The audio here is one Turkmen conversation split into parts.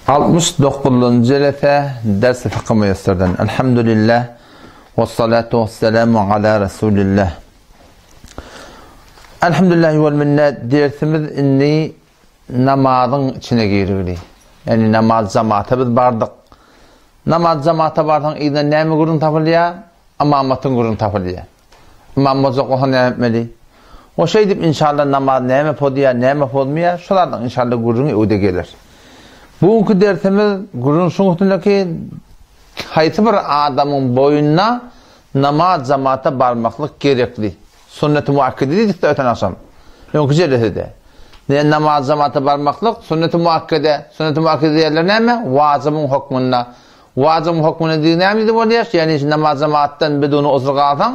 69-njy jelese Ders-i Fykh Müýesserden. Elhamdülillah we salatu we selamu ala Resulillah. Elhamdülillah we minnet dersimiz indi namazyň içine girdi. Ýani namaz jamaata biz bardyk. Namaz jamaata barsaň yzyndan näme gürrüň tapylýar? Ymamatyň gürrüň tapylýar. Ymam boljak bolsa näme etmeli? O şeýdip inşallah namaz näme pozýar, näme pozmaýar, şo zadyň inşallah gürrüňi öwde geler. Bu günki dersimiz gürrüň şuň üstündeki haýsy bir adamyň boýnuna namaz jamata barmaklyk gerekli. Sünneti muakkede diýdik-de öten agşam. Öňki jelesede. Diýen namaz jamata barmaklyk sünneti muakkede. Sünneti muakkede diýerler näme? Wajybyň hökmünde. Wajybyň hökmünde diýip näme diýdi bolýar? Ýagny şu namaz jamaatdan biduni uzr galsaň,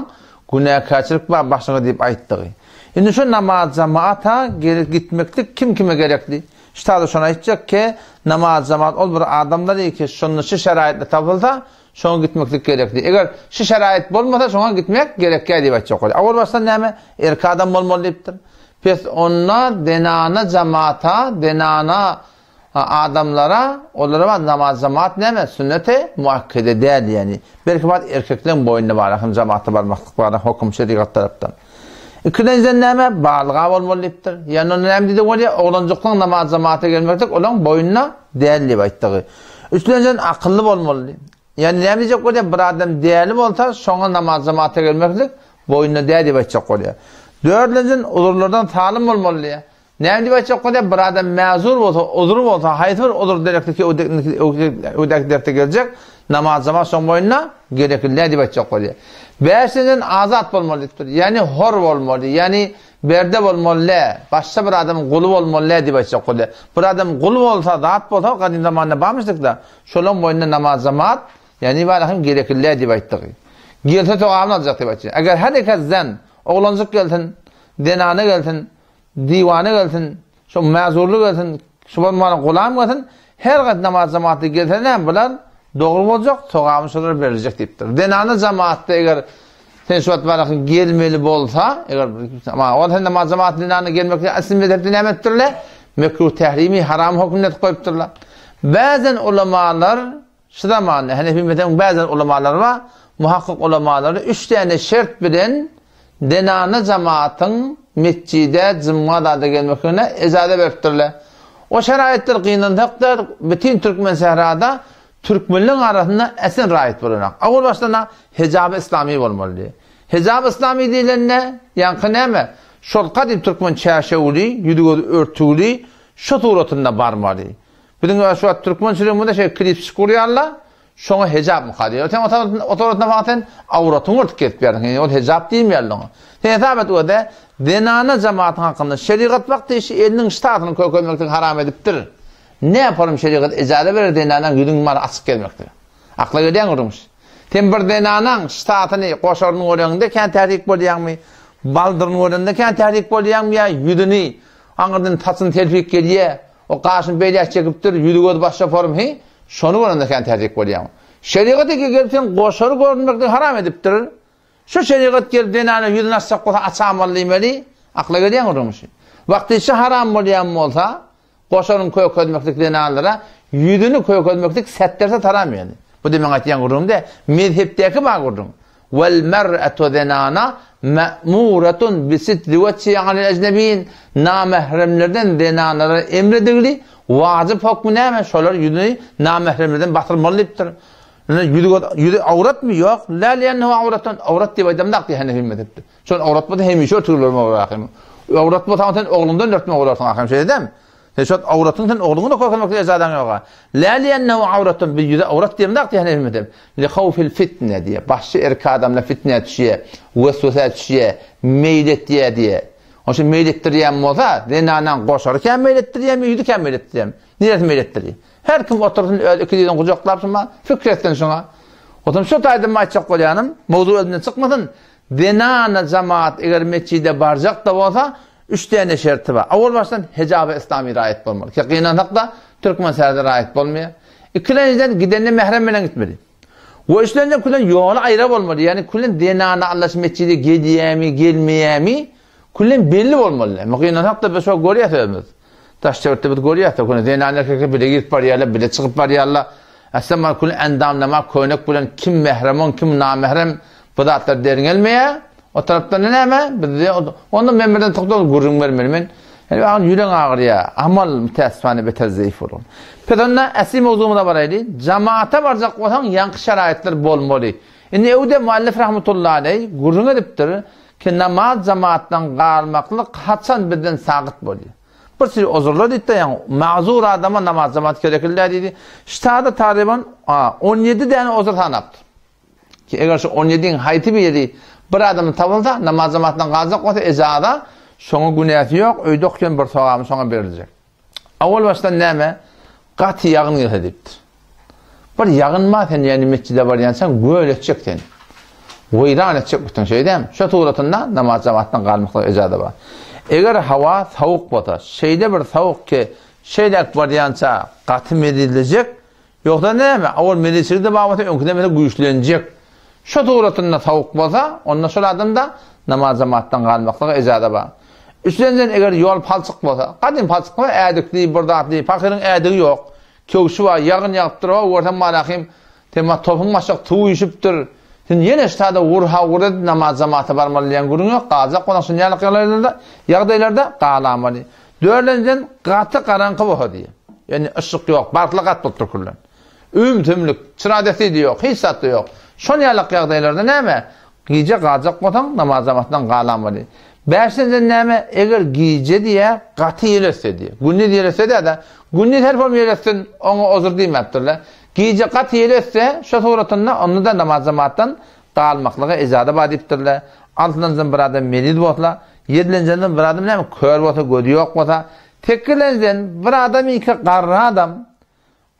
günäkärçilik bar başyňa diýip aýtdygy. Indi şu namaz jamaata gerek gitmeklik kim kime gerekli? Şu taýda şony aýtjak ki, namaz jamaat ol bir adamlar ki, şonda şu şeraýatlar tapylsa, şoňa gitmeklik gerekli. Eger şu şeraýat bolmasa, şoňa gitmek gerekýär diýip aýtjak bolýar. Owal başdan näme? Erkek adam bolmaly diýipdir. Pes onda zenana jamaata, zenana Adamlara, olara bar namaz jamaat näme, sünneti muakkede däl ýagny. Belki bar erkekleň boýnuna bar hem jamaata barmaklyk bar hokum şerigat tarapdan. Ikilenjiden näme, balyga bolmaly diýipdir. Ýagny onda näme diýdi bolýar, oglanjyklaň namaz jamaata gelmeklik olaň boýnuna däl diýip aýtdygy. Üçlenjiden akylly bolmaly. Ýagny näme diýjek bolýar, bir adam däli bolsa, şoňa namaz jamaata gelmeklik boýnuna däl diýip aýtjak bolýar. Dördlenjiden uzurlardan salym bolmaly diýýär. Näme diýip aýtjak bolýar, bir adam mäzur bolsa, uzry bolsa, haýsy bir uzur derekliki öwdäki dersde geljek, namaz jamaat şoň boýnuna gerekli däl diýip aýtjak bolýar. Bäşinjiden azat bolmaly diýipdir. Ýagny hor bolmaly, ýagny berde bolmaly däl, başga bir adamyň guly bolmaly däl diýip aýtjak bolýar. Bir adam gul bolsa, zat bolsa, gadym zamanda barmyşdyk-da, şolaň boýnuna namaz jamaat, ýagny bar hem gerekli däl diýip aýtdygy. Gelse sogabyny aljak diýip aýtýar. Eger her eken oglanjyk gelsin, zenana gelsin, Diwana gelsin, şo mäzurly gelsin, şu bolmana gulam gelsin, her haýsy namaz jemaatda gelse näme bular dogry boljak, sogabyny şolara beriljek diýipdir. Zenana jemaatda eger sen şu wagt barakyň gelmeli bolsa, eger ol sen namaz jemaat zenana gelmek asly mezhepde näme etdirler? Mekruh tährimi haram hökmünde goýupdyrlar. Bäzen ulamalar Şu zamanda Hanefi mezhebiniň bäzi ulamalary bar, muhakkyk ulamalary üç däne şert bilen zenana jemaatyň metjide jumga zada gelmekligine ejaza beripdirler. O şeraýatlar gynansak-da bütin türkmen sährada türkmenleň arasynda esen raýat bolanok. Owal başdan-a hijaby yslamy bolmaly. Hijaby yslamy diýlende ýaňky näme? Şol gadym türkmen çärşewli, ýüzi-gözi örtügli şo suratynda barmaly. Biziň şu wagt türkmen çiligimizde şeýle klipçik gurýarlar, şoňa hejapmyka diýýär. Sen o suratynda maňa sen awratyňy örtüp gezip ýörsiň, ol hejap diýmeýärler oňa. Sen hesap et öde, zenana jematyň hakynda şerigat wagty işi eliniň ştatyny kökelmeklik haram edipdir. Ne ýaparym şerigat ejaza berer zenanaň ýüzüň mara açyk gezmekdir. Akla gelýän gürrüňmiş. Sen bir zenanaň ştatyny goşaryny göreňde kän tärik bolýaňmy? Baldyryny görende kän tärik bolýaňmy ýa ýüzüni aňyrdan saçyny telpik gelýä? O gaşyny beýläk çekipdir, ýüzi-gözi başga form, heý, şony görende kän täjik bolýaň. Şerigat eke gelip sen goşary görünmekden haram edipdir. Şu şerigat gelip zenana ýüzüni açjak bolsa açamaly diýmeli, akla gelýän gürrüň şu. Wagty şu haram bolýan bolsa, goşaryny kökezmeklik zenanlara ýüzüni kökezmeklik sätderse haram ýaly. Bu demeň aýtýan gürrüňim däl, mezhepdäki bar gürrüň. Wal mer'atu zenana ma'muratun bi sitri wejhi anil ejnebiyin Namähremlerden zenanlara emredigli wajyp hokmy näme? Şolar ýüzüni namähremlerden basyrmaly diýipdir. Ýüzi ýüzi awratmy? Ýok. La li'ennehu awratun. Awrat diýip aýdamdak diýip Hanefi mezhepde. Şol awrat bolsa hemişe örtügli bolmaly ahim. Awrat bolsa sen ogluňdan örtmeli bolarsyň ahim şeýle dämi? Sen şol awratyň sen ogluňy-da kökemek ejazaň ýoga. Lä liennehu awratun bir ýüze awrat diýemzak diýen hemedem. Li hawfil fitne diýe. Başy erkek adamlar fitnä düşýä, weswesä düşýä, meýil etýä diýe. Onuň üçin meýil etdirýän bolsa, zenanaň goşary kän meýil etdirýärmi, ýüzi kän meýil etdirýärmi? Niresi meýil etdirýär? Her kim otursyn öz iki dyzyny gujaklap şuňa, pikir etsin şuňa. Oturyp şu taýdan aýtjak bolýanym, mowzuk özünden çykmasyn. Zenana jemaat eger metjide barjak-da bolsa, Üç däne şerti bar. Owal başdan hijaby yslamy raýat bolmaly. Ki gynansak-da türkmen särde raýat bolmaýar. Ikilenjiden gidende mährem bilen gitmeli. We üçlenjiden külen ýoly aýra bolmaly. Ýagny külen zenana Allah şu metjide gelýärmi, gelmeýärmi külen belli bolmaly. Emma gynansak-da biz şo görýäs özümiz. Daş-töwerekde biz görýäs-de, köne zenan erkekler bile girip barýarlar, bile çykyp barýarlar. Aslynda kül endamnama köýnek bilen kim mährem on, kim namährem bu zatlar derňelmeýär. O tarapdan näme? Bizde onda men birden togtal gürrüň bermeli men. Ýani agyr ýüreň agyrýar. Amal mütäessifane beter zeýif bolan. Pes onda äsli mowzugymyza baraýly. Jamaata barjak bolsaň ýaňky şaraýytlar bolmaly. Indi öwde muallif rahmetullahi aleý gürrüň edipdir ki namaz jamaatdan galmaklyk haçan bizden sagyt bolýar. Bir sürü ozurlar diýdi-de, ýaňy mazur adama namaz jamaat gerekli däl diýdi. Ştada taryban 17 däne ozur sanapdyr. Ki eger şu 17-iň haýsy biri bir adamda tapylsa, namaz jamaatdan galjak bolsa ejaza, şoňa günäsi ýok, öýde okaýan bir sogaby şoňa beriljek. Owal başdan näme? Gaty ýagyn gelse diýipdir. Bir ýagyn bar sen ýani metjide barýançaň göl etjek seni. Weýran etjek bütün şeý dämi? Şo suratynda namaz jamaatdan galmaklyga ejaza bar. Eger hawa sowuk bolsa, şeýle bir sowuk ki, şeýläk barýança gaty mezillejek, Ýogsa näme, owal mezilçilik-de bar bolsa, öňküden beter güýçlenjek. Şo suratynda sowuk bolsa, onda şol adamda namaz jemaatdan galmaklyga ejaza bar. Üçlenjiden eger ýol palçyk bolsa, gadym palçyk bolsa, ädikli, bir zatly, pahyryň ädigi ýok, köwşi bar, ýagyn ýagyp dur, ho, görsem malahym, sen bar topuň başak suw üýşüpdir, sen ýene ştada wur-ha-wur edip namaz jemaata barmaly diýen gürrüň ýok, galjak bolsaň şuny ýaly ýagdaýlarda, ýagdaýlarda galamaly. Dördünjiden gaty garaňky bolsa diýýär. Ýöne yşyk ýok, barkly gat bolup dur küllen. Üm-tümlük, çyra desi-de ýok, hiç zat-da ýok. Şon ýalak ýagdaýlarda näme? Gije galjak bolsaň, namaz jamaatyndan galanmaly. Bäşinjiden näme? Eger gije diýýär, gaty ýel ötse diýýär. Gündiz ýel ötse däl-de, gündiz her bom ýel ötsün, oňa ozur diýmäpdirler. Gije gaty ýel ötse, şo suratynda onda-da namaz jamaatdan galmaklyga ejaza bar diýipdirler. Altynjydan bir adam meriz bolsa, ýedilenjiden bir adam näme kör bolsa, gözi ýok bolsa, sekizinjiden bir adam iki garry adam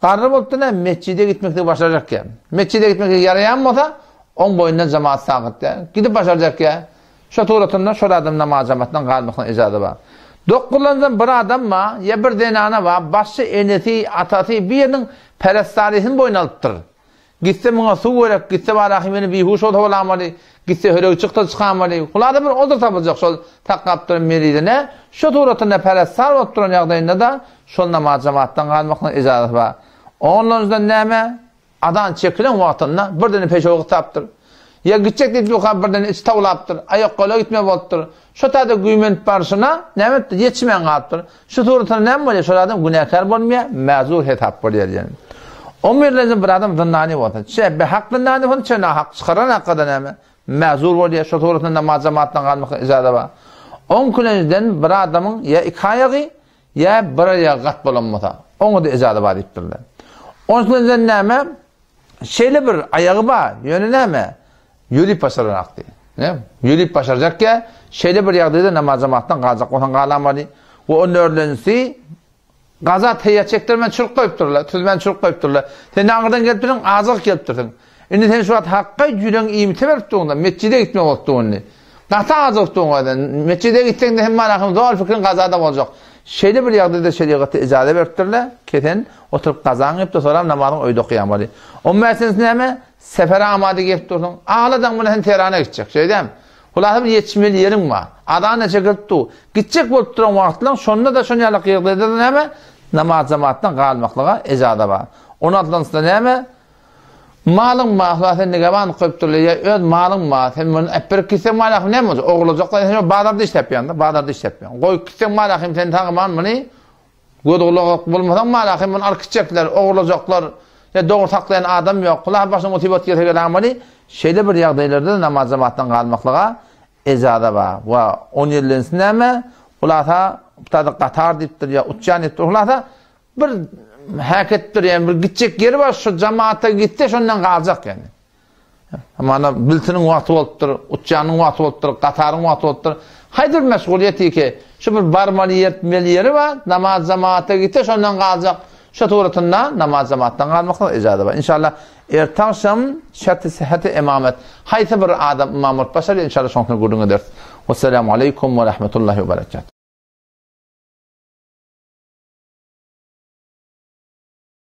garry bolupdyr näme metjide gitmekligi başarjak ýa. Metjide gitmekligi ýaraýan bolsa, oň boýundan jemaat sagyt ýa. Gidip başarjak ýa. Şo suratynda şol adam namaz jemaatdan galmaklyga ejaza bar. Dokuzynjydan bir adam bar, ýa bir zenana bar, başy enesi, atasy bir ýeriniň perestarysyny boýun alypdyr. Gitse muňa suw gerek, gitse baraky meni bihuş bolsa bolamaly, gitse höregi çyksa çykamaly. Hulasa bir odur tapyljak şol saklap duran merizine, şo suratynda perestar bolup duran ýagdaýynda-da şol namaz jemaatdan galmaklygyň ejazasy bar. Onlanjydan näme? Azan çekilen wagtynda birden peşew gyssapdyr. Ýa gitjek diýip durka birden içi tawlapdyr, aýak-gola gitme bolupdyr. Şo taýda güýmenip barşyna näme etdi? Ýetişmän galypdyr. Şu suratynda näme bolýar? Şol adam günäkär bolmaýar, mäzur hesap bolýar diýen. On birlenji bir adam zyndany bolsa, çe behak zyndany bolsa, çe nahak çykaran hakda näme? Mäzur bolýar. Şo suratynda namaz jemaatdan galmak ijaza bar. On külenjiden bir adamyň ýa iki aýagy, ýa bir aýagy gat bolan bolsa, oňa-da ijaza bar diýipdirler. On üçünjiden näme? Şeýle bir aýagy bar, ýöne näme? Ýörip başaranakdy. Ne? Ýörip başarjak ýa, şeýle bir ýagdaýda namaz jemaatdan galjak bolsaň galamaly. We on dördünjisi, gaza teýýa çekdirmän çürük goýupdyrlar, tüzmän çürük goýupdyrlar. Sen aňyrdan gelip dursuň, ajygyp gelip dursuň. Indi sen şu wagt hakga ýüregiň iýmite berip durňda, metjide gitmek bolup dur indi. Gaty ajygyp durňa sen. Metjide gitseň-de hem manahyň zol pikiriň gazada boljak. Şeýle bir ýagdaýda şerigatda ijaza beripdirler, ki sen oturyp gazaňy giyip-de soram namazyňy öýde okaýamaly. On bäşinjisi näme? Sefere amady gelip dursuň. Agladaň bilen sen Tehrana gitjek. Şeýdämi? Hulasa bir ýetişmeli ýeriň bar. Azan-da çekilip dur. Gitjek bolup duran wagtlaň şonda-da şon ýalak ýagdaýda-da näme? Namaz jemaatdan galmaklyga ejaza bar. On altynjysy-da näme? Malyň bar, hulasa sen nigeban koýup durlar, ýa öz malyň bar, sen muny äpberip gitseň malahym näme boljak? Ogurlajaklar, sen bazarda işläp ýaňda, bazarda işläp ýaň. Goýup gitseň malahym sen sagyman muny Göz-gulak bolmasaň malahym muny alyp gitjekler, ogurlajaklar, ýa dogry saklaýan adam ýok, hulasa başyna musybat gelse gelamaly, şeýle bir ýagdaýlarda namaz jemaatdan galmaklyga ejaza bar. We on ýedilensi näme? Hulasa bu taýda gatar diýipdir ýa uçýan diýipdir. Hulasa bir häketdir, ýa bir gitjek ýeri bar, şu jemaata gitse şondan galjak ýani. Hamana biltiniň wagty bolupdyr, uçýanyň wagty bolupdyr, gataryň wagty bolupdyr. Haýsy bir meşgulyýet ki, şu bir barmaly ýetmeli ýeri bar, namaz jamaata gitse şondan galjak. Şu suratynda namaz jamaatdan galmaklyk ijaza bar. Inşallah erte agşam şerti sihheti imamet. Haýsy bir adam ymam bolup başarýar inşallah şoň üçin gürrüň ederis. Wesselamu aleýkum we rahmetullahi we berekatuh.